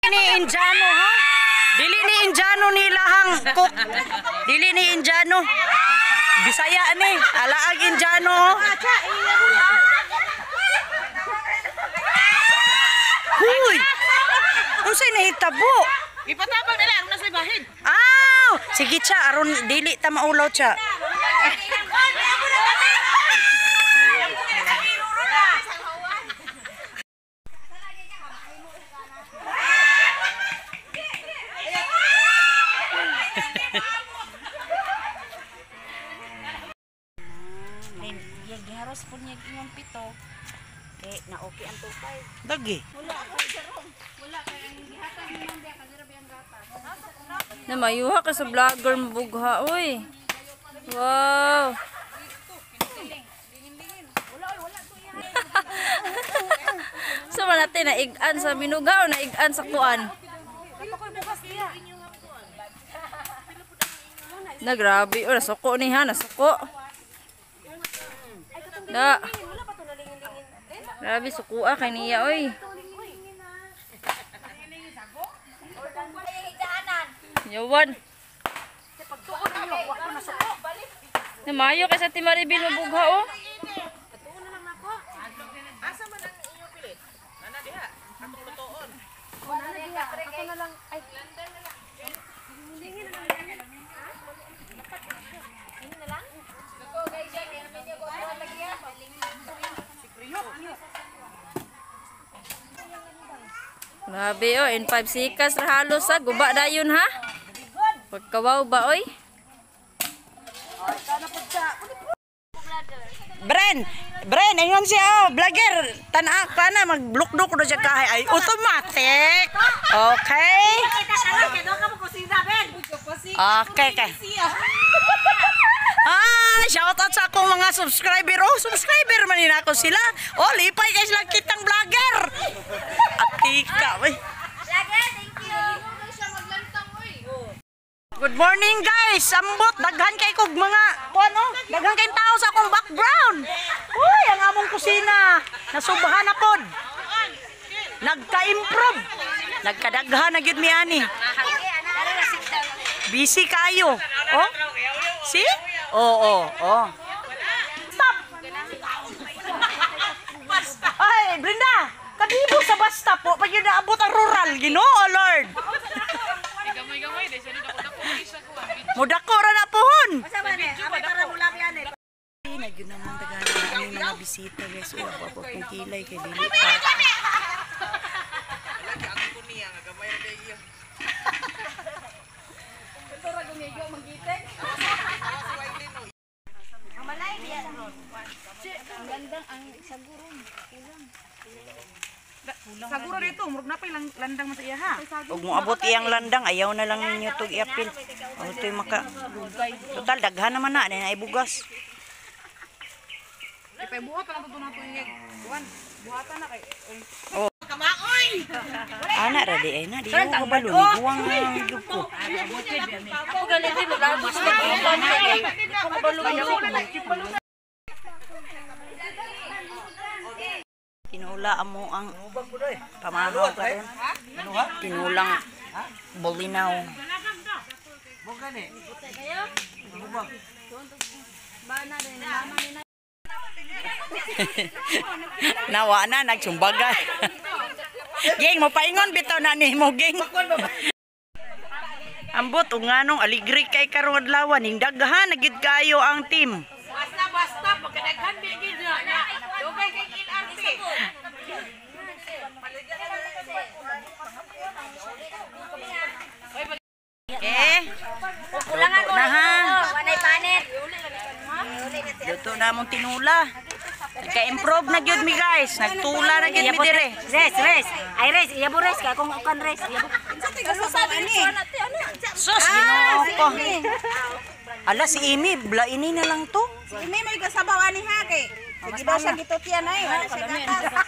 Ni Indiano ha? Dili ni Indiano ni ilahang cook. Dili ni Indiano. Bisaya ni. Alaag Indiano. Huy! Unsay nahitabo? Ipatabang nila aron na sa bahin. Aw! Sige cha, aron dili ta maulaw cha. Giharos po niya inyong pito. Eh, na okay ang tupay. Dagi. Na mayuha ka sa vlogger mabugha, oy. Wow. Sa man natin naigan sa binuga o naigan sa kuan? Na grabe, oh, nasuko ni ha, nasuko. Da. Grabe sukoa kay niya oy. Yawan. Na maayo kay sa Timaribil mabugha oh. Asa man ang inyong pilit? Nana diha, atong lutoon. Grabe oh, in 5 seconds ra halos ha, guba dayon ha. Pagkawaw ba oy? Bren, Bren, ingon siya, oh, vlogger, tanaak pa na, magblukdok na siya kahay. Ay, automatic. Okay? Okay, okay. Ah, shout out sa akong mga subscriber. Oh, subscriber man nila ako sila. Oh, lipay guys lang kitang vlogger. Atika, wey. Vlogger, thank you. Good morning guys. Ambot daghan kay kog mga kuan oh, daghan kay tao sa akong background. Uy, ang among kusina nasubahan na pod. Nagka-improve. Nagkadaghan na gyud mi ani. Busy kayo. Oh? See? Oo, oh, oh. Stop. Ay, Brenda, kadibo sa basta po pag yun naabot ang rural, Ginoo Lord. Mudako ra na pohon. Nagyun naman daghan na aming mga bisita guys. Uwa pa po kung kilay kay dili pa. Saguro dito, murag na pa ilang landang man sa iya ha. Ug moabot iyang landang, ayaw na lang ninyo tug iapil. O to'y maka total daghan naman na na bugas. Ipay buhat lang to nato yung kuan. Buhatan na kay. Oh. Ana ra di ay na di ko kabalo ni guwang gyud ko. Ako ganito mo labos na kuan kay kabalo. Tinula amo ang pamahaw karon. Tinulang bolinaw. Nawa na nagsumbaga. Ging mo paingon bitaw na nimo ging. Ambot ug nganong aligri kay karong adlaw ning daghan na gid kayo ang team. Basta basta pagkadaghan bigid na. Dugay kay LRT. Eh. Luto na ha. Wanay panit. Luto na among tinula. Nagka-improve na gyud mi guys. Nagtula na gyud mi dire. Res, res. Ay res, iya bo res kay kung ukan res. Iya bo. Sus, Ginoo ko. Ala si Amy, blaini na lang to. Si Imi may gasabaw ani ha kay. Sige daw siya gitutian ay, wala siya gatas.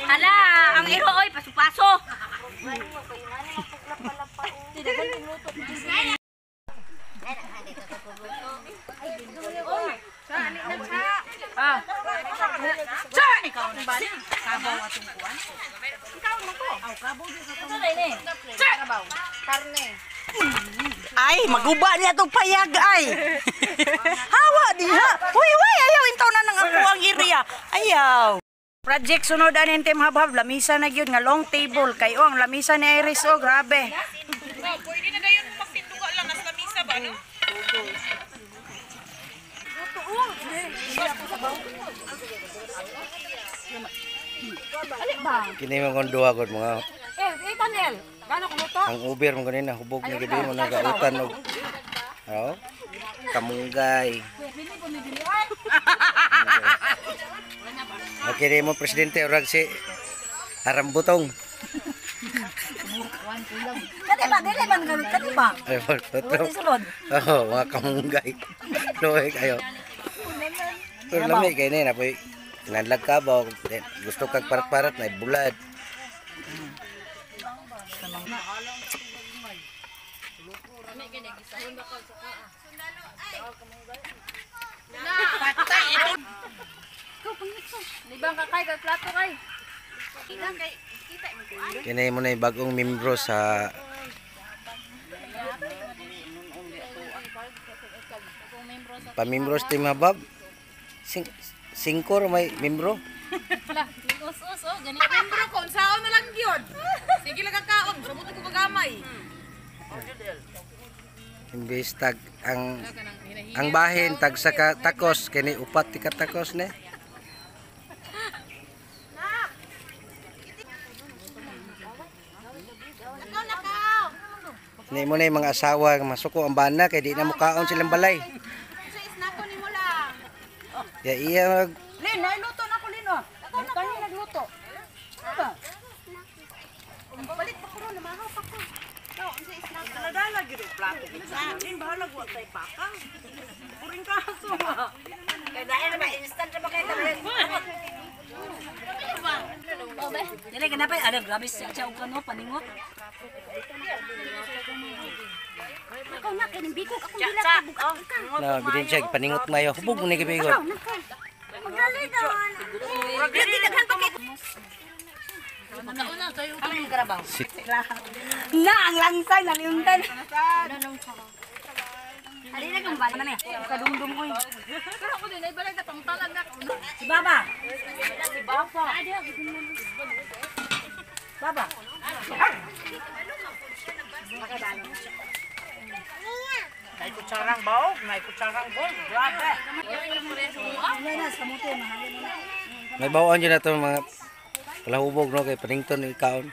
Hala, ang iro oy paso-paso. Karne. Ay, maguba niya tong payag ay. Hawa diha. Uy, uy, ayaw intaw na nang ako ang area. Ayaw. Project sunod anin Team Habhab, lamisa na gyud nga long table kay oh, ang lamisa ni Iris oh, grabe. Pwede na dayon magtinduga lang nas lamisa ba no? Kini man kon duha gud mga Eh, Daniel. Gano kumuto? ang uber mo kanina hubog na gabi mo nagautan og oh, kamunggay. Okay mo presidente urag si Arambutong. Kani ba dili man kani ba? Ay, Ruti sulod. Oh, mga kamunggay. Luoy kayo. Pero lami kay ni na poy nanlag ka ba gusto kag parat-parat na bulad. Libang ka kay kag plato kay. Kini mo na yung bagong membro sa pamimbro sa Team Habab. Singko ra may membro. Us-us oh, ganito. Membro ko, unsaon na lang gyud. Sige lang kaon, samot ko kagamay. Imbes tag ang bahin tag sa ka, takos kini upat ti ka takos ne. Ni mo na yung mga asawa nga masuko ang bana kay di na mukaon silang balay. Ya iya mag Lin, nailuto na ko Lin oh. Kani nagluto. Ano ba? Balik pa ko ron, namahaw pa ko. Dala-dala gyud ang plato. Lin, bahala wa tay pakang. Puring kaso. Kay dahil ba instant ra ba kay tablet? Dili ka na pa, ano, grabe siya og kano paningot. Nakaw na kay bikog akong dila bug-at ka. na bidin siya paningot mayo hubog mo ni gibigon. Magali daw. Dili daghan pa kay. Na ang langsay naliuntan. Ali na kung bala man eh. Kadumdum ko. Pero ako din ay balay na pangtalan na. Si Baba. Si Baba. Baba. May kutsarang baog, may kutsarang bol. Grabe. Wala na sa muto mahalin na. May bawaan dyan na ito mga palahubog no kay panington ni kaon.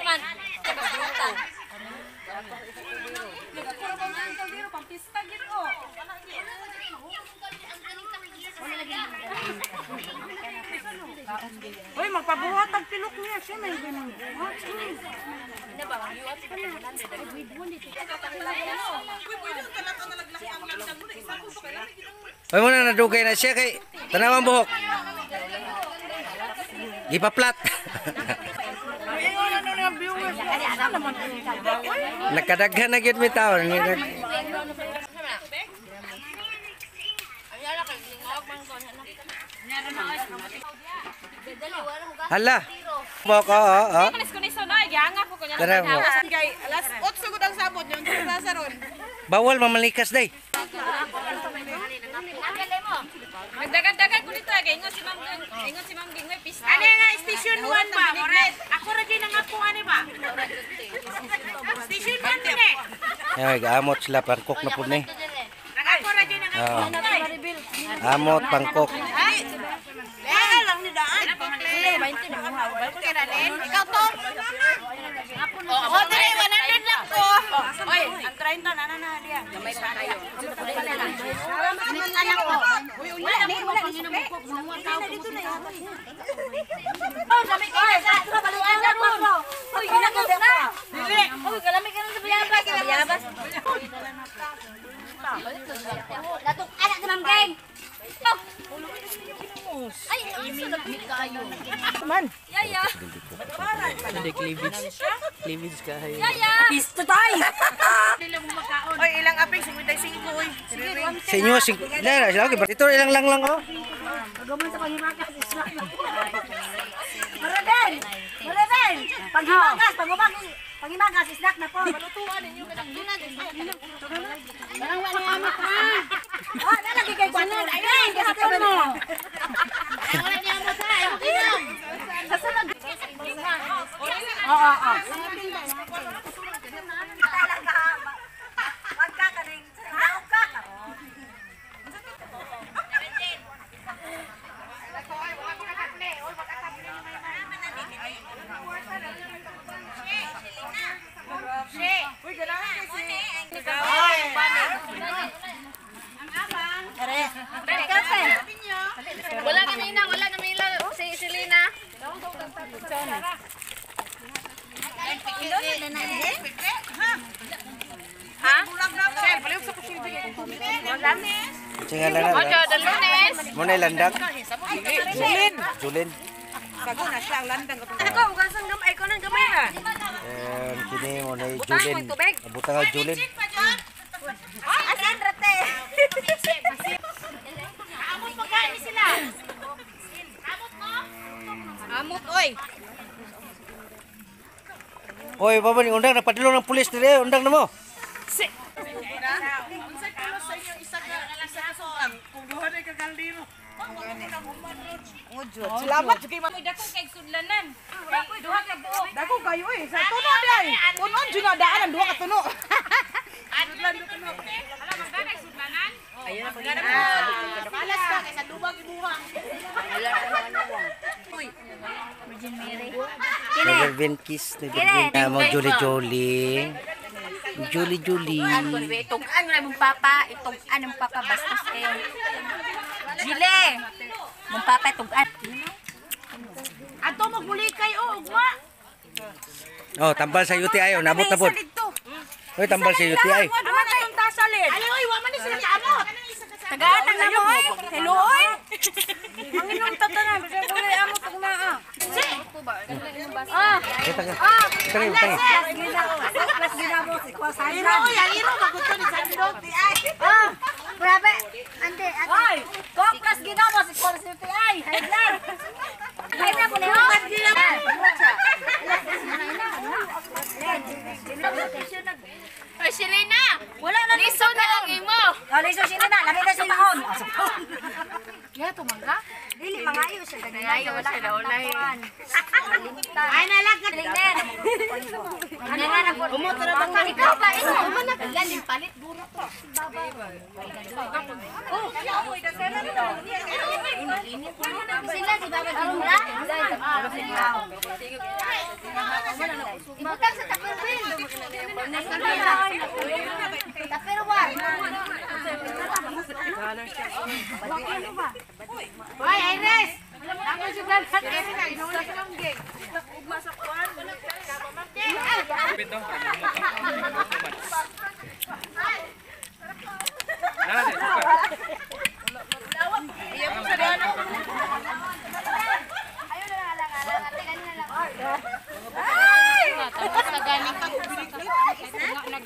Man. Uy, magpabuhat ang pilok niya. Siya may ganun. Ay mo na nadugay na siya kay tanawang buhok. Gipaplat. Nakadaghan na gyud mi taon. Hala. Buhok oo, oo. Kalis ko ni Sonoy, gianga ko kunya. Tara mo. Kay alas 8 gud ang sabot nyon sa ron. Bawal mamalikas day. Nagdagan-dagan ko dito kay ingon si Ma'am ingon si Ma'am Ging may pista. Ano nga station 1 ba? Oret. Ako ra gyud ang ako ani ba? Station 1 din eh. Ay, gaamot sila pangkok na pud ni. Ako ra gyud ang Oo. Amot pangkok. Eh, lang ni daan. Okay ra rin. Ikaw to. Oh, dire 100 lang ko. Oy, ang 30 na na na diya. Gamay pa kayo. Wala ni, wala ni sukli. Oh, dami kayo sa atro baluan na ron. Uy, ginagod na. Dili. Uy, kalami ka na sa bayabas. Bayabas. Latok anak ni Ma'am Gang. Ay, asa na kayo. Man. Yaya. Yaya. Pisto tay. Oy, ilang aping 55 oy. Sa inyo, sing... Dara, sila okay. Ito ilang lang lang oh. Pagaman sa panghimagas, isla na. Maraben! Maraben! Panghimagas, panghimagas, isnak na po. Malutuan ninyo ka ng dunag. Parang wala nga amot ha. Oh, nalagi kay Kwanor. Ay, kasi mo. Wala niya amot ha. Ay, makinom. Sasunod. Oo, oo. Talaga. Wag ka kaning daog ka. Wala na mina, wala na mina si Selena. Ha? Sige lang na. Ocho, the Lunes. Mo na landak. Julin. Julin. Ako, ugasan gamay ko nang gamay ha. Kini mo na Julin. Abutang ang Julin. Asan rate? Amot pagkain sila. Amot mo? Amot oy. Oy, baba ni undang napadulong ng pulis dire, undang na mo. Salamat jud kay Uy, dako kay sudlanan. Duha ka buok. Dako kayo eh. Sa tuno di ay. Punon jud na daan ang duha ka tuno. Malas ka kaysa lubag ibuha. Never been kiss, never been. Mo Julie Julie. Julie Julie. Itong-an mo na mong papa, itong-an ang papa bastos kayo. Jile. Mong papa itong-an. Ato magmuli kay o ugma. Oh, tambal sa UTI oh, nabot na pod. Oy, tambal sa UTI. Ama na itong tasalin. Ay, oy, wa man ni sila kaamot. Tagaan na mo oy. Hello oy. Ang inom tatanan, bisag wala amot og naa. Ah, Kita ka. Kita ka, kita ka. Plus ginamos ikaw sa Iro oy, ang iro magusto ni Sandog di ay. Ah, grabe. Ante, ate. Oy, kok plus ginamos ikaw sa UTI. Hay lang. Ay na po niyo. Oy, Selena. Wala na liso na lang imo. Oh, liso sila na, lami na sa taon. Ya tumangga. Dili mangayo siya ganyan. Mangayo siya, naulay. Ay na lang tingnan. Ano nga na po? Ikaw ba imo? Galing palit buro ko. Sila si Baba Ginula. Ibutang sa tapirwin. Tapirwar. Hoy, Iris.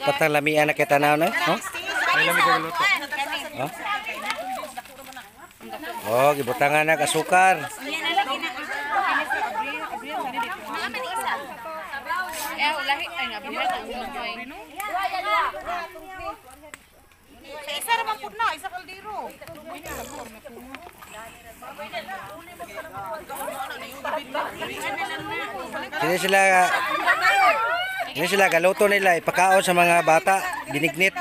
Patang lamian na kita na, no? No? Oh? Oh, gibutangan na kasukar. Isa ra man pud na, isa kaldero. Kini sila galuto nila ipakaon sa mga bata, binignit.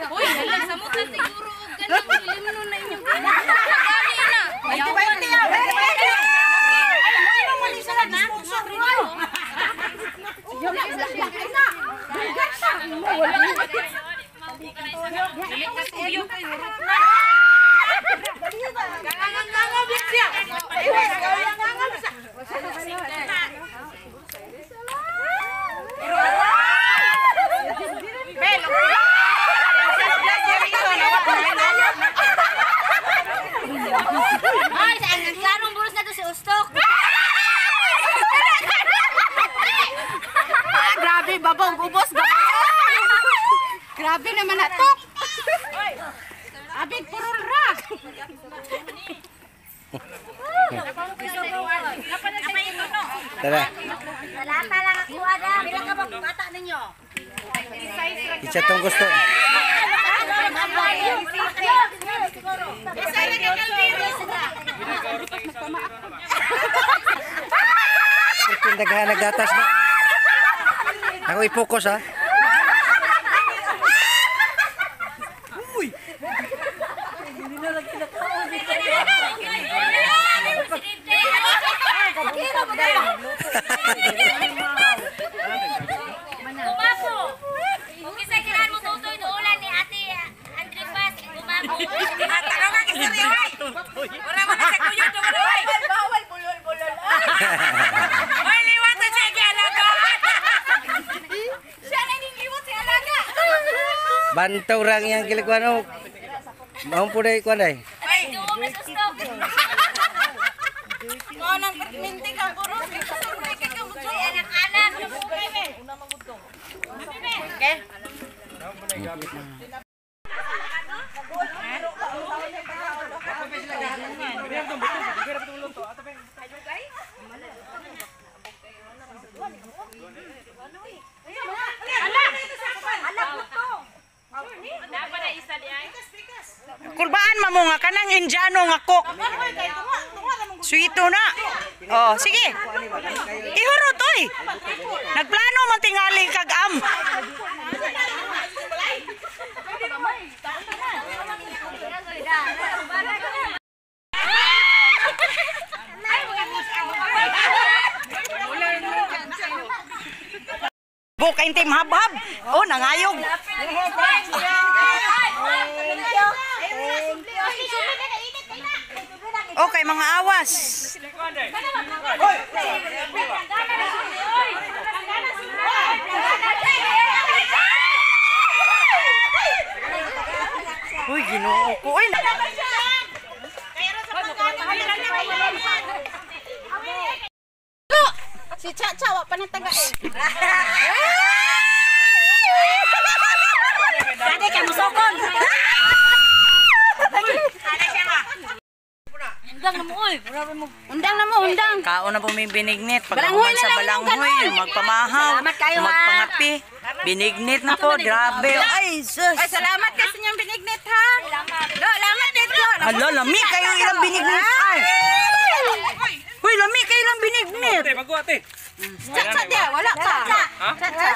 Uy, hala samot na siguro og ganang limno na inyong gani na. Ayaw na. Ibabaw ubos. Grabe naman na to. Abig purol ra. Tara. Talata lang ako ada. Bilang ka bang bata ninyo? Isa tong gusto. Itong daghan naggatas na. Ako i-focus ha. Uy. Gumapo. Kung isa kailangan mo tutoy ulan ni Ate Andre Paz, gumapo. Wala mo na sa kuyod to oy. Bawal bulol-bulol. Oy, liwat na siya gialaga. Siya na ning liwat si alaga. Bantaw rang yang kilikuan o. Maong po na ikuan ay. Duo mas gusto. Mo nang perminti kang puro. Anak-anak. Kulbaan mo nga kanang Indiano nga cook. Sweeto na. Oh, sige. Ihurot oy. Nagplano man tingali kag am. Buk ay team habhab. Oh, nangayog. Okay, mga awas. Uy, Ginoo ko. Uy, Si Chacha wa pa nang taga eh. Dati kay musokon. Undang na mo, undang. Kaon na po may binignit. Balanghoy Pagkahuman na sa lang balanghoy, magpamahaw, Salamat kayo, ha. magpangapi. Binignit na po, grabe. Ay, sus. Ay, salamat kasi niyang binignit ha. Do, salamat dito. Hala, lami kayo ilang binignit. Ay. Uy, lami kayo ilang binignit. Chacha dia, wala pa. Chacha.